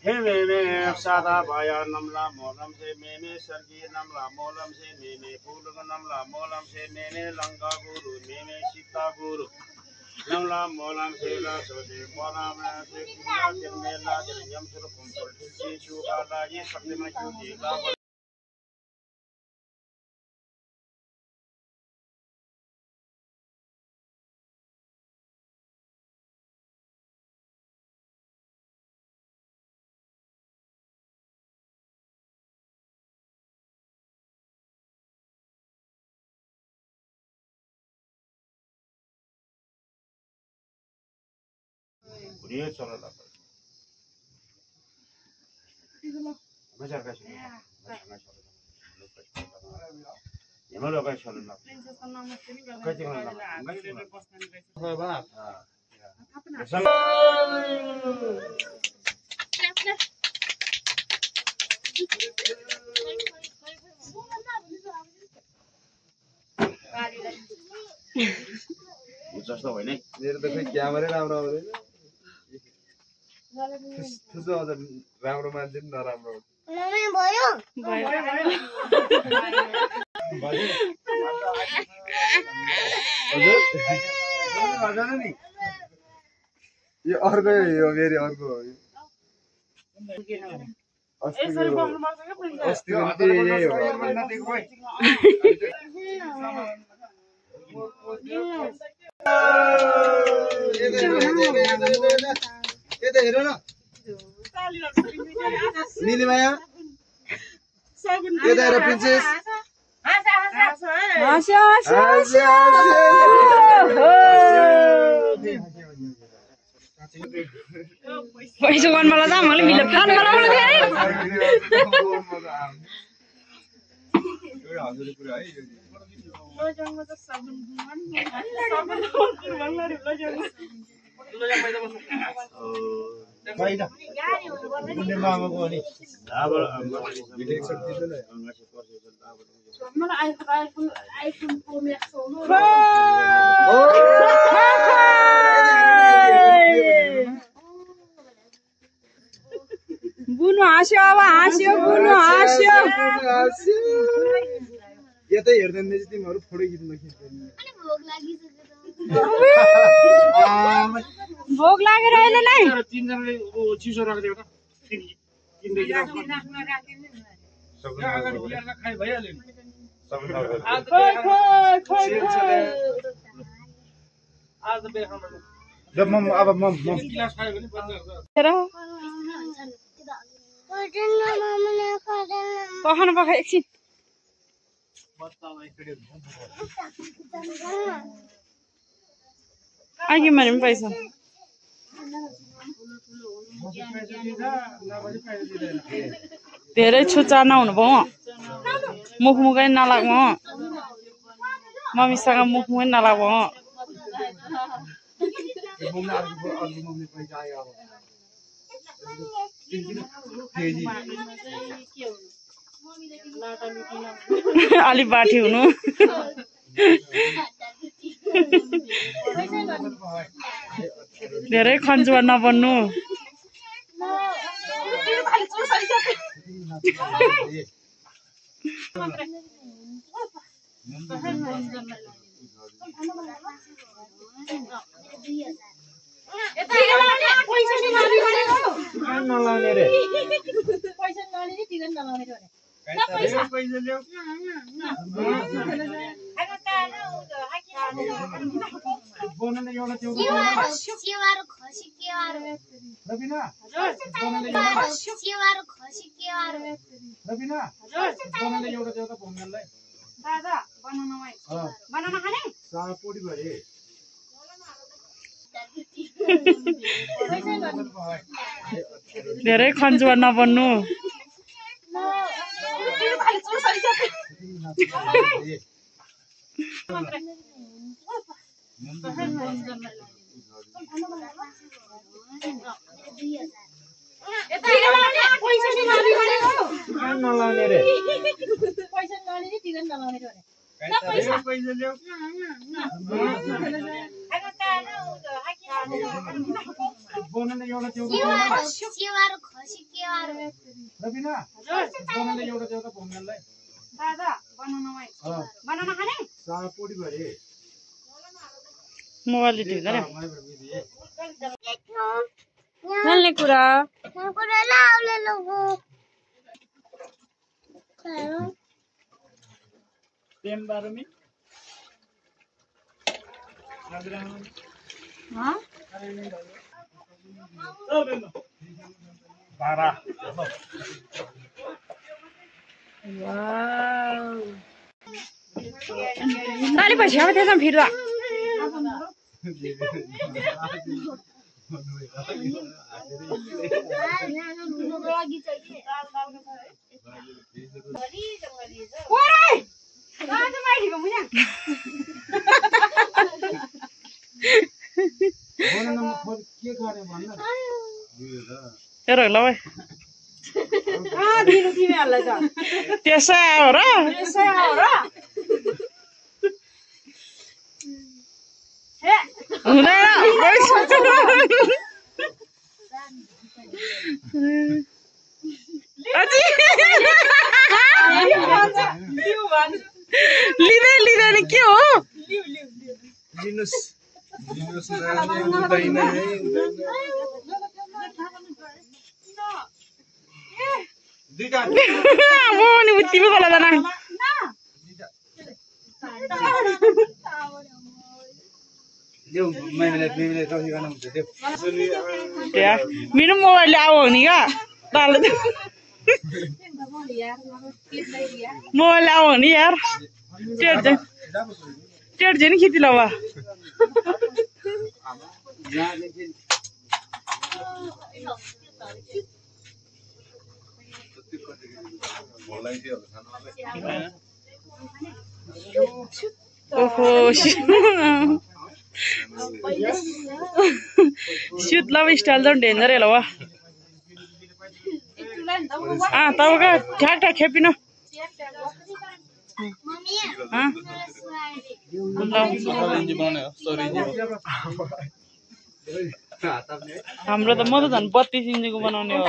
हे मेमे सादा भाया नमला मोलम से मेमे सरगी नमला मोलम से मेमे फूलग नमला मोलम से मेमे लंका गुरु मेमे सीता गुरु नमला मोलम से लासोदे मोलम से कुला जन्मेला जन्यम सुरकुम सुरकुम शुभाला ये सप्तमा क्योंकि ये चलो ला मजा का चलो ये मलो का चलो ला कैसे करना है बना जस्तो होइन है मेरो त खै क्यामेरै राम्रो आउँदैन त्यसो अझ राम्रो मान्छे पनि नराम्रो भयो नि यो अर्को हो फेरि अर्को हो अस्ति यही हो यता हेर न नीलिमाया यता हेर प्रिन्सेस पैसा गर्नलाई त मैले मिले खान बनाउनु थिए बुनु हाँस्यो अब हाँस्यो बुनु हाँस्यो यतै हेर्दैन चाहिँ तिमीहरू फोटो खिच्न भोग लागेर अहिले नै तीनजनाले चिसो राखिदियो पखान पखा एकछिन आगे मैले पनि पैसा धेरै छुचा नहुनु भयो मुखमुखै नलाग्नु मम्मीसँग मुखमुखै नलाग्नु अलि बाठी हुनु धेरै खन्जुवा नबन्नु धेरै खन्जुवा नबन्नु नलाउने रे पैसा नलाउने नि तिगन नलाउने रे पैसा ल्याऊ बनाउने एउटा सेवारो खसी केवारो रबिना बनाउने एउटा देऊ त भोमनलाई दादा बनाउनमै बनाउन खाने सापोडी भरे मोबाइल टिप्दा रे खेल्ने कुरा लाउले लोगो टेम बारमी हाँ बारा वाव ताली पछि अब त्यसमा फिर्दा हेर ल भाइ दिनु तिमीहरूलाई त त्यसै आयो र त्यसै आयो र लिँदैन लिँदैन के हो तिमी बोला जाना मेरो मोबाइल आओ नि क्या मोबाइल आओ नि यार टेट चाहिँ खिची ल बा ओहो सुत लव स्टाइल त डेन्जर है ल वा तब का ठ्याक ठ्याक खेपिन हाम्रो त म त झन् 32 इन्चीको बनाउने हो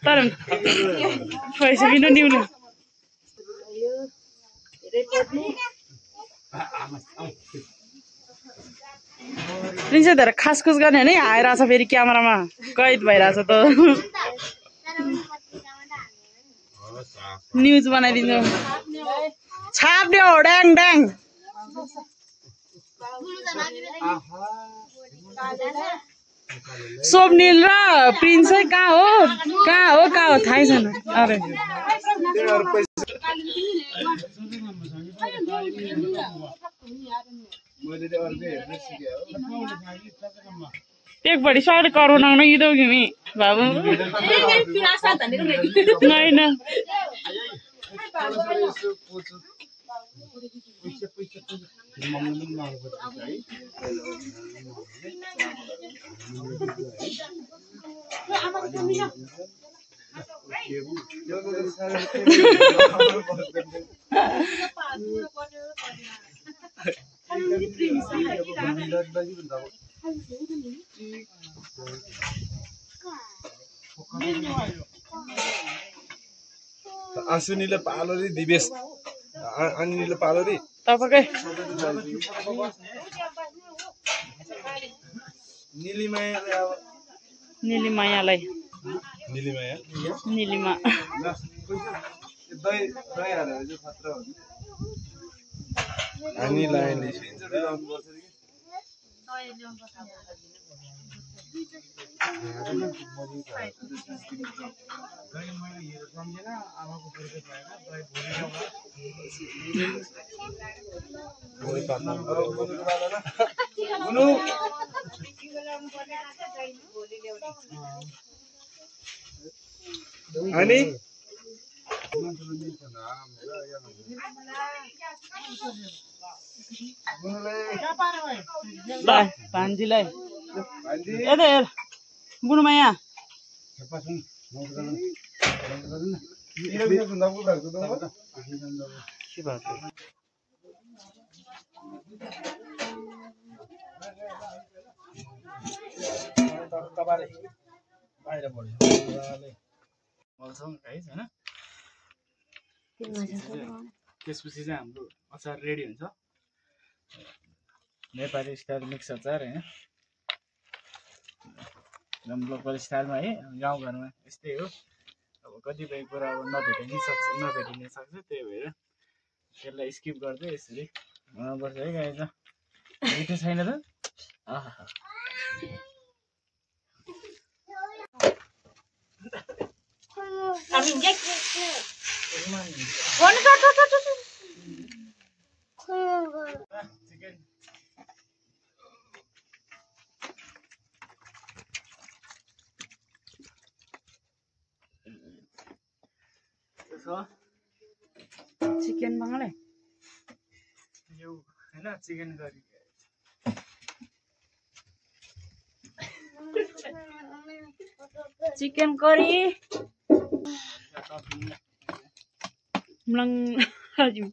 तर पैसा पनि दिउनु प्रिन्स धेरै खास खुस गर्ने होइन आइरहेछ फेरि क्यामेरामा कैद भइरहेछ त न्युज बनाइदिन्छु छाप्ने हो ड्याङ ड्याङ स्वप्निल र प्रिन्स चाहिँ कहाँ हो थाहै छैन अरे एकपट्टि साढे करोड आउन इदौ घिमी बाबु होइन आसुनीले पालोरी दिवेश अनिले पालोरी तपाईकै निलिमायालाई निलिमा अनि भान्जीलाई यता हेर गुणमाया के भएको बाहिर मजाले गाइस हैन त्यसपछि चाहिँ हाम्रो अचार रेडी हुन्छ नेपाली स्टाइल मिक्स अचार हैन एकदम लोकल स्टाइलमा है गाउँघरमा यस्तै हो अब कतिपय कुरा अब नभेटिन सक्छ त्यही भएर त्यसलाई स्किप गर्दै यसरी गर्नुपर्छ है गाइस मिठो छैन त आहा चिकन बंगले यो हैन चिकन करी चिकन करी मलंग राजू